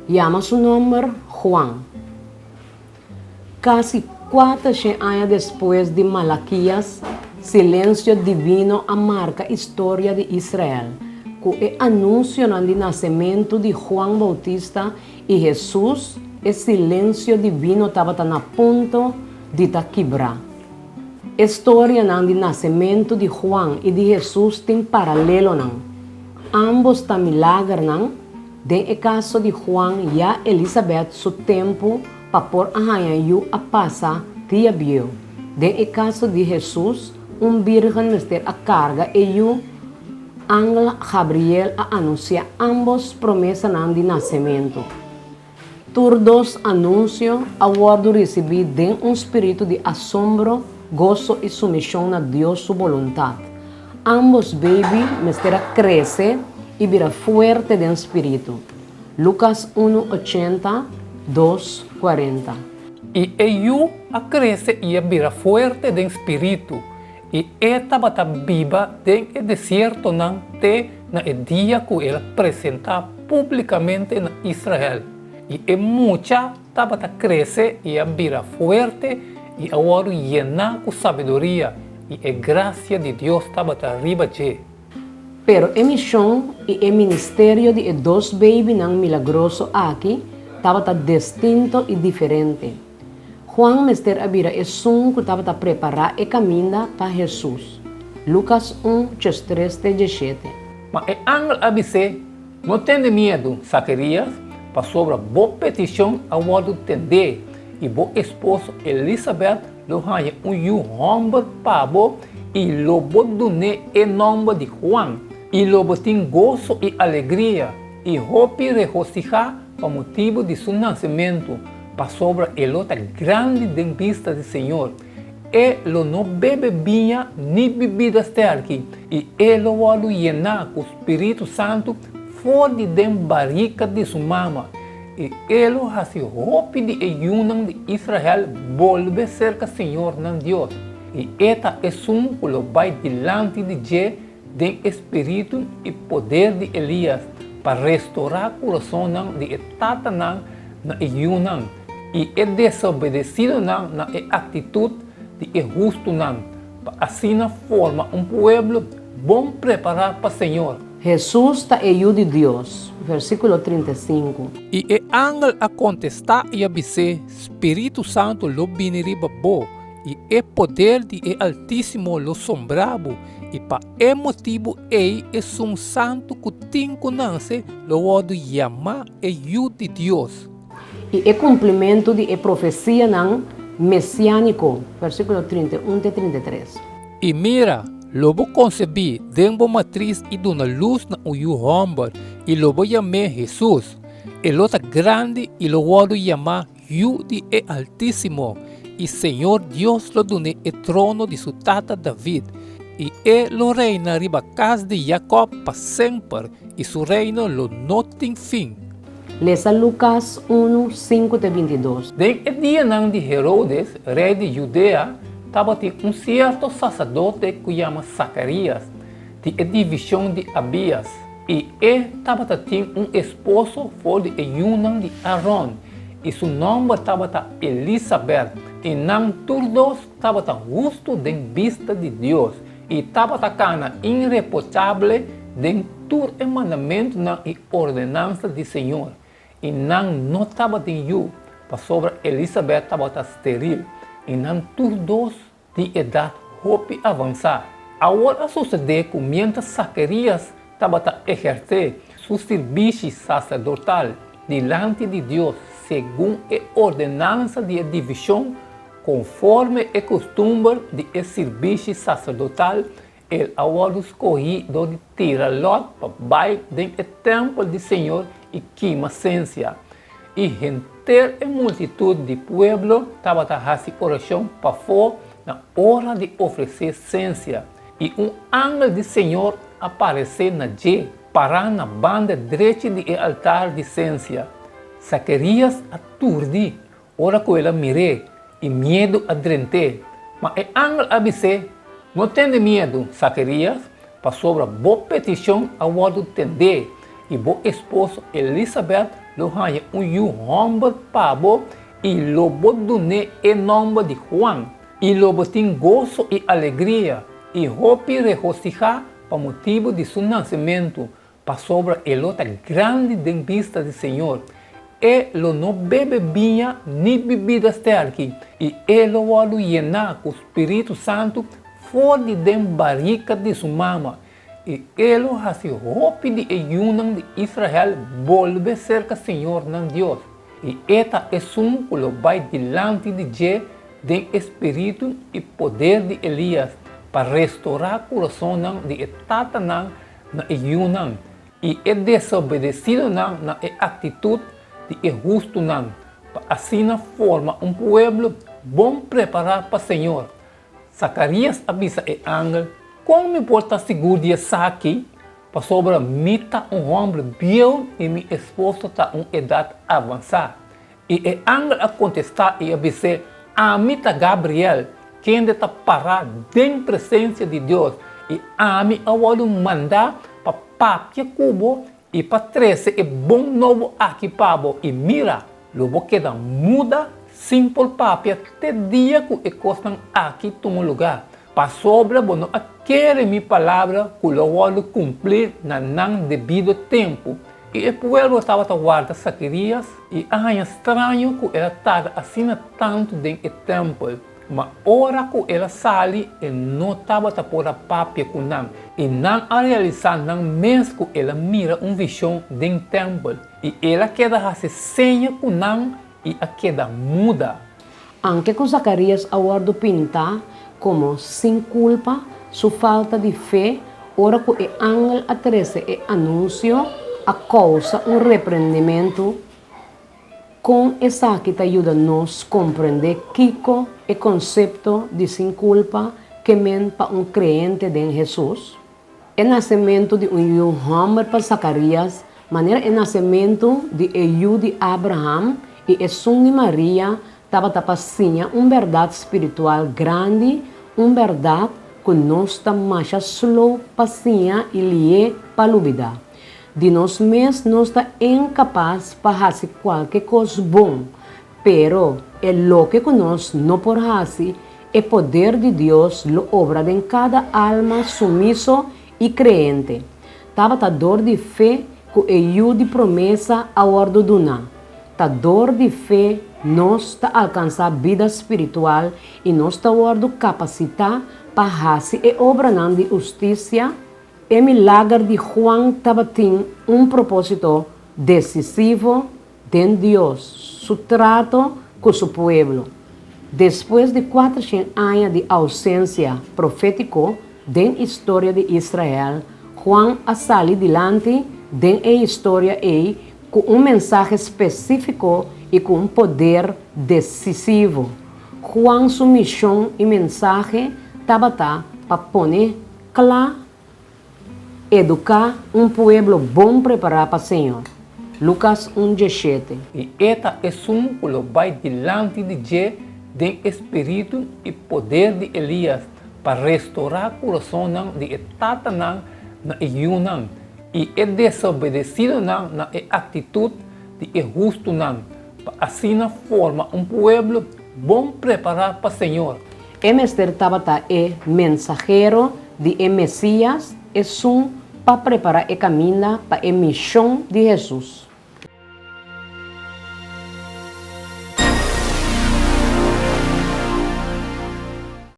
Yama su nòmber Juan. Kasi 400 aña despues di Malakias, silensio divino a marka historia di Israel ku e anunsionan di nasementu di Juan Boutista i Hesus. E silensio divino tabata na punto di ta kibrá. E storianan di nasementu di Juan i di Hesus tin paralelonan. Ambos ta milagernan. Den e kaso di Juan, ya Elisabet su tempu pa por a haña yu a pasa dia bieu. Den e kaso di Hesus, un bírgen mester a karga e yu. Angel Gabriel a anunsiá ambos promesanan di nasementu. Tur dos anunsio a wòrdu risibí den un spiritu di asombro, goso i sumishon na Dios su boluntat. Ambos beibi mester a krese i bira fuerte den spiritu. Lukas 1, 80, 2, 40. I e yu a krese i a bira fuerte den spiritu, i e tabata biba den e desiertonan te na e dia ku el a presentá públikamente na Israel. I e mucha tabata krese i a bira fuerte i a wòrdu yená ku sabiduria, i e grasia di Dios tabata riba dje. Pero e mishon i e ministerio di e dos beibinan milagroso aki tabata distinto i diferente. Juan mester a bira esun ku tabata prepará e kaminda pa Hesus. Lukas 1, 13 te 17. Ma e angel a bis'é: "No tene miedu, Zacarías, pasobra bo petishon a wòrdu tendé, i bo esposo Elisabèt lo haña un yu hòmber pa bo, i lo bo dun'é e nòmber di Juan. I lo bo tin goso i alegria, i hopi regosihá pa motibu di su nasementu, pasobra e lo ta grandi den bista di Señor. E lo no bebe biña ni bibida sterki, i e lo wòrdu yená ku Spiritu Santu for di den barika di su mama, i e lo hasi hopi di e yunan di Israel bolbe serka Señor nan Dios, i e ta esun ku lo bai dilanti di dje den e spiritu i poder di Elias, pa restorá kurasonnan di e tatanan na e yunan, i e desobedesidonan na e aktitut di e hustunan, pa asina forma un pueblo bon prepará pa Señor. Hesus ta e Yu di Dios, versíkulo 35. I e angel a kontestá i a bis'é: "Spiritu Santu lo bini riba bo, i e poder di e Altísimo lo sombrá bo, i pa e motibu ei esun santu ku tin ku nase lo wòrdu yamá e Yu di Dios." I e kumplimentu di e profesianan mesiániko, versíkulo 31 te 33. I mira, lo bo konsebí den bo matris i duna lus na un yu hòmber, i lo bo yam'é Hesus. E lo ta grandi i lo wòrdu yamá Yu di e Altísimo, i Señor Dios lo dun'é e trono di su tata David, i e lo reina riba kas di Jakòb pa semper, i su reino lo no tin fin. Lesa Lukas 1, 5 te 22. Den e dianan di Herodes, rei di Judea, tabatin un sierto saserdote ku yama Sakarias, di e divishon di Abias, i e tabata tin un esposo for di e yunan di Aron, i su nòmber tabata Elisabèt, i nan tur dos tabata hustu den bista di Dios, i tabata kana inreprochable den tur e mandamentunan i ordenansa di Señor, i nan no tabatin yu, pasobra Elisabèt tabata steril, i nan tur dos di edat hopi avansá. Awor a sosodé ku miéntras Zacarías tabata ehersé su sirbishi saserdotal dilanti di Dios segun e ordenansa di e divishon, konforme e kustumber di e sirbishi saserdotal, el a wòrdu skohí dor di tira lòt pa bai den e tèmpel di Señor i kima sensia. I henter e multitut di pueblo tabata hasi orashon pafó na ora di ofresé sensia. I un angel di Señor a paresé na dje, pará na banda drechi di e altar di sensia. Zacarías a turdi ora ku el a mir'é, i miedu a drent'é. Ma e angel a bis'é: "No tene miedu, Zacarías, pasobra bo petishon a wòrdu tendé, i bo esposo Elisabèt lo haña un yu hòmber pa bo i lo bo dun'é e nòmber di Juan. I lo bo tin goso i alegria i hopi regosihá pa motibu di su nasementu, pasobra e lo ta grandi den bista di Señor. E lo no bebe biña ni bibida stèrki, i e lo wòrdu yená ku Spiritu Santu for di den barika di su mama, i e lo hasi hopi di e yunan di Israel bolbe serka Señor nan Dios, i e ta esun ku lo bai dilanti di dje den e spiritu i poder di Elias, pa restorá kurasonnan di e tatanan na e yunan, i e desobedesidonan na e aktitut di e hustunan, pa asina forma un pueblo bon prepará pa Señor. Zakarias a bisa e angel, Kon mi por ta sigur di esaki? Pasobra mi ta un hòmber bieu i mi esposo ta un edat avansá. I e angel a kontestá i a bis'é, Ami ta Gabriel, kende ta pará den presensia di Dios, i ami a wòrdu mandá pa papia ku bo i pa trese e bon nobo aki pa bo, i mira, lo bo keda muda sin por papia te dia ku e kosnan aki tuma lugá, pasobra bo no a kere mi palabra ku lo wòrdu kumplí na nan debido tempu. I e pueblo tabata warda Zakarias i a haña straño ku el a tarda asina tantu den e tèmpel. Ma ora ku el a sali, e no tabata por a papia ku nan, i nan a realisá nan mes ku el a mira un vishon den tèmpel, i el a keda hasi seña ku nan i a keda muda. Anke ku Zakarias a wòrdu pintá komo sin kulpa, su falta di fe ora ku e angel a trese e anunsio a kousa un reprendimentu. Kon esaki ta yuda nos komprendé kiko e konsepto di sin kulpa ke men pa un kreente den Hesus? E nasementu di un yu hòmber pa Zakarias, manera e nasementu di e yu di Abraham i esun di Maria, tabata pa siña un bèrdat spiritual grandi, un bèrdat ku nos ta masha slow pa siña i lié pa lubidá. Di nos mes nos ta inkapas pa hasi kualke kos bon, pero e loke ku nos no por hasi, e poder di Dios lo obra den kada alma sumiso i kreente. Tabata dor di fe ku e yu di promesa a wòrdu duná. Ta dor di fe nos ta alkansá bida spiritual i nos ta wòrdu kapasitá pa hasi e obranan di hustisia. E milager di Juan tabatin un propósito desisivo den Dios su trato ku su pueblo. Despues di kuatershen aña di ousensia profétiko den historia di Israel, Juan a sali dilanti den e historia ei ku un mensahe spesífiko i ku un poder desisivo. Juan su mishon i mensahe tabata pa pone Kla eduká un pueblo bon prepará pa Señor. Lukas un diesshete. I e ta esun ku lo bai dilanti di dje den e spiritu i poder di Elias pa restorá kurasonnan di e tatanan na e yunan, i e desobedesidonan na e aktitut di e hustunan, pa asina forma un pueblo bon prepará pa Señor. E mester tabata e mensahero di e Mesías, esun pa prepará e kaminda pa e mishon di Hesus.